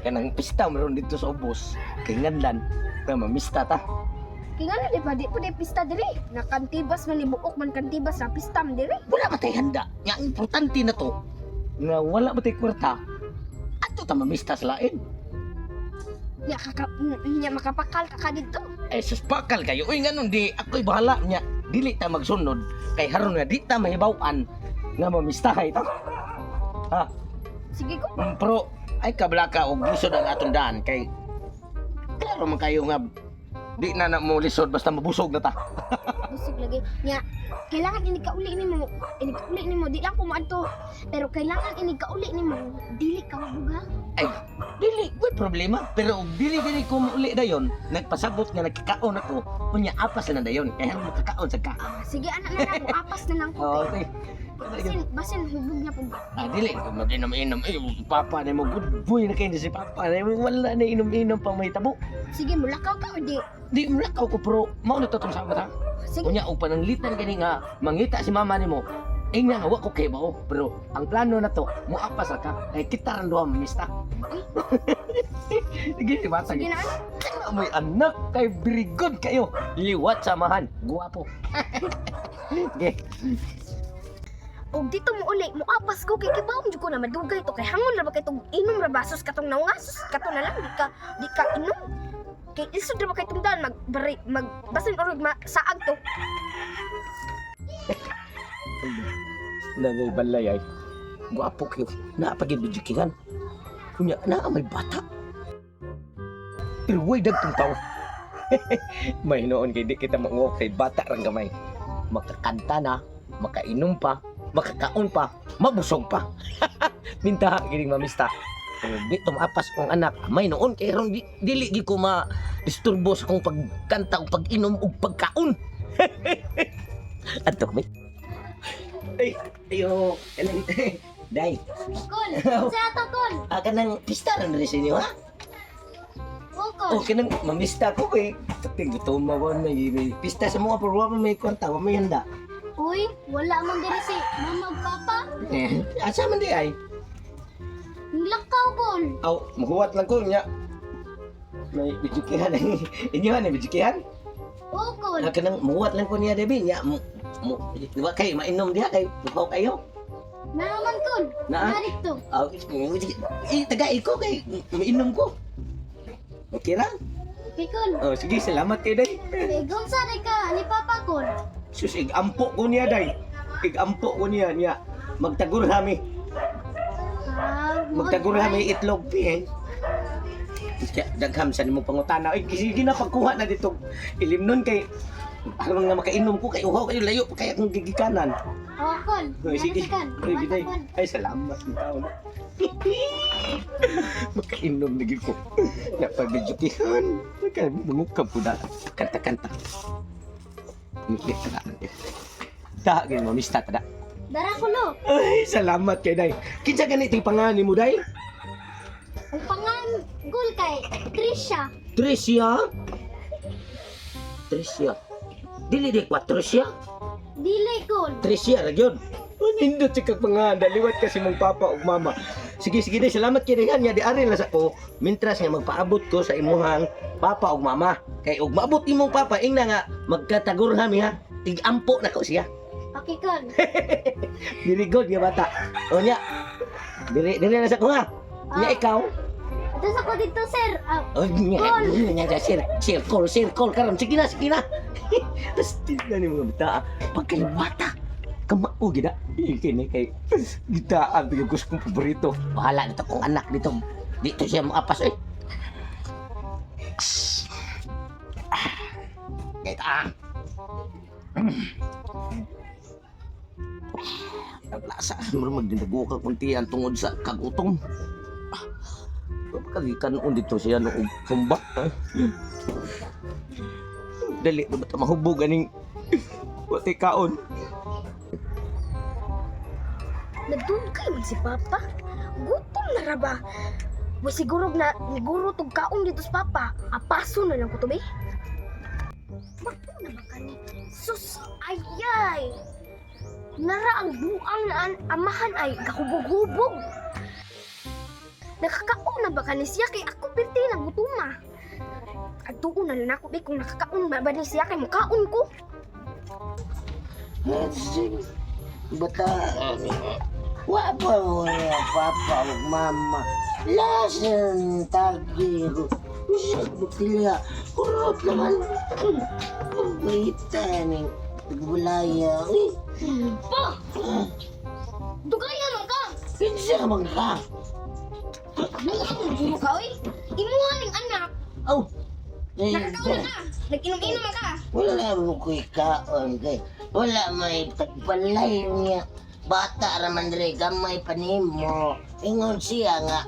Kanang pista meron dito sa ubos. Kay nganlan na mamista ta. Kay ngano di ba di po di pista diri? Nakantibas man ni buok man kantibas na pista man diri. Wala ba tay handa? Nga ang importante na to nga wala ba tay kwarta? Ato ta mamista sa lain. Nya kaka nya makapakal ka ka didto. Eh sus, bakal kayo. Uy, nganon di ako'y bahala niya. Dili ta magsunod kay haron nga di ta mahibaw-an nga mamistahay ta. Ha? Sige ko. Pero ay kabla ka og lisod ang atong daan kay klaro man kayo nga di na na mo lisod basta mabusog na ta. Busog lagi. Nya kailangan ini kauli nimo, ini kauli nimo di lang ko moadto. Pero kailangan ini kauli nimo, dili ka mabuga. Ay, dili way problema. Pero og dili dili ko mauli dayon, nagpasabot nga nagkakaon ako, unya apas na dayon kay haron makakaon sa ka. Ah, sige anak na lang, apas na lang ko. Oh, Kay. okay. Basin basin hubog na pud. Ah, dili ko mag-inom-inom. Ay, papa na mo, good boy na kayo si papa na mo. Wala na inom-inom pang may tabo. Sige, mulakaw ka o di. Di mo lakaw ko, pero mao na to tong sama ta. Sige. Unya, og pananglitan gani nga mangita si mama nimo. Ingna nga wa ko kay bao, pero ang plano na to, muapas ra ka kay kita ran duha mamista. Sige, di ba? Sige na. Kana may anak kay very good kayo. Liwat samahan, guwapo. Sige. Og dito mo uli, muapas ko kay kibaw jud ko na madugay to kay hangon ra ba kay tong inom ra ba sus katong naunga sus kato na lang di ka inom. Kay isod ra ba kay tong daan mag bari, mag basin orog ma saag to. Nangay balay ay. Guwapo kayo. Naapagid bijikingan. Kunya, naa may bata. Pero way dagtong tao. May noon kay di kita manguwak kay bata rang gamay. Makakanta na, makainom pa, makakaon pa, mabusog pa. Minta gining mamista. Pero di tumapas kong anak. May noon kay ron di, dili gi ko ma disturbo sa kong pagkanta o pag-inom o pagkaon. Adto kami. Ay, ayo, kanang day. Kol, sa ato kol. Ah, kanang pista ra na rin sa inyo, ha? O Oh, kanang mamista ko kay kapig gutom ma may pista sa mga pero wa man may kwarta, wa may handa. Uy, wala man diri si mama ug papa. Eh, asa man di ay? Nilakaw kol. Aw, mahuwat lang ko nya. May bijukihan inyo ha, bijukihan? O kol. Ah, kanang muwat lang ko niya debi nya. Mo, mo, wa kay mainom diha kay bukaw kayo. Naraman kol. Naa? Narito. Aw, eh, taga ko kay mainom ko. Okay ra? Okay kol. Oh, sige, salamat kay day. Ikaw sa ka ni papa kol. Sus, igampo ko niya, day. Igampo ko niya, niya. Magtagur hami. Ah, Magtagur hami itlog, pi, eh. Kaya, dagham sa nimo pangutana. Ay, sige na, pagkuha na dito. Ilim nun kay, aron nga makainom ko, kay uhaw kayo layo, pa kaya akong gigikanan. O kol. Ay, sige. Ay, sige, day. Ay, salamat. Ang taon. Makainom na gid ko. Napabidyokihan. Mangukab ko na. Kanta-kanta. Ngit na. Ta, ganyan mo, mista tada. Dara kulo. Ay, salamat kay Day. Kinsa ganito yung pangalan mo, Day? Ang pangan gol kay Trisha. Tricia? Tricia. Dili di kwa Tricia? Dili kol. Tricia ra gyud. Nindot si kag pangalan, daliwat kasi mong papa ug mama. Sige, sige day, salamat kay Day nga di ari lang sa ko. Mintras nga magpaabot ko sa imuhang papa ug mama. Kay ug maabot imong papa ingna nga magkatagurha mi ha. Igampo na ko siya. Okay kol. Dili good nga bata. O nya. Dili dili na sa ko ha. Nya ikaw. Ato sa ko dito sir. Ah, Oh, nya, nya, nya, sir, circle, circle, karon sige na, sige na. Tapos tignan ni mga bata, pagkaliwata, kamao gina. Kini kay gita ang gusto kong paborito. Bahala nito kong anak dito. Dito siya maapas eh. Ah, Kita ah. Naglasa, murag magdinago ka kunti ang tungod sa kagutom. Pagkanon dito siya no og sumba. Eh. Dali na ba ta mahubog aning wati kaon. Nagdugay man si papa. Gutom na ra ba? Wa siguro na niguro tug kaon dito sa papa. Apaso na lang ko to be. Magpo na ba kani? Sus, ayay. Nara ang buang na amahan ay gahubog-hubog. Nakakaon na ba ka ni siya kay ako pirti na gutuma. Adtuon na lang ako be kung nakakaon ba ba ni siya kay mukaon ko. Bata, wa pa mo niya papa ug mama. Lasan tagi ko. Bisag butilya. Kurot naman. Kita ni Bulaya. Uy, Pa! Dugaya man ka! kinsa man ka? Buang ka oy. Imuha ning anak. Oh. Eh, Nakakaon na ka. Nag-inom-inom man ka. Wala mo ko'y kaon kay wala may tagbalay niya. Bata raman dre gamay pa nimo. Ingon siya nga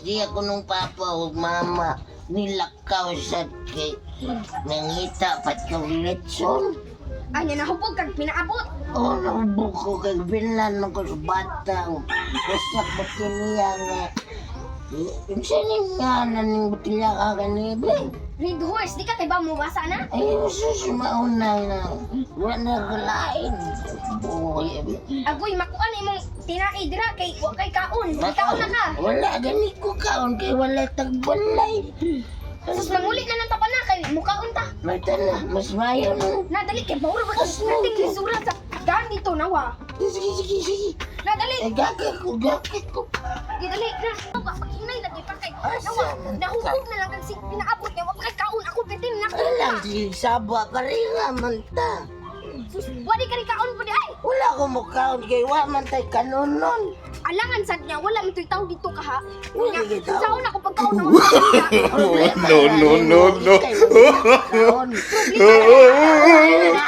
siya kunong papa ug mama nilakaw sa kay nangita pat kong litson. Ay, nya nahubog kag pinaabot. Oh, nahubog ko kay bilan man ko sa bata. Basta batilya nga. Unsa ni nga na ning batilya ka gani, bre? Red Horse, di ka kay ba mo basa na? Ay, sus, mauna na. Wala na kalain. Buhay. Agoy, makuan imong tinai dira kay wa kay kaon. May kaon na ka. Wala, gani ko kaon kay wala tagbalay. Sus, manguli na lang ta pa na kay mukaon ta. Mata na, mas mayo na. Nadali kay mauro ba As nating lisura sa daan dito nawa. Sige, sige, sige. Nadali, Eh, gagak ko, gagak ko. gidali na. Nawa, pag-inay lagi pa kay Asa nawa. man ka? Nahubog na lang kag sig pinaabot kay wa pa kay kaon. Ako bitin na ko. Wala, sige, saba pa rin nga man ta. Sus, wa di ka rin kaon pud ay. Wala ko mukaon kay wa man tay kanunon. Alangan sad niya wala man to'y tao dito ka ha. Wala Nya, gyud tao. Unsaon ako pagkaon na wa ka. Problema No, na no, nimo, no, no. ikay magkaon. Problema na.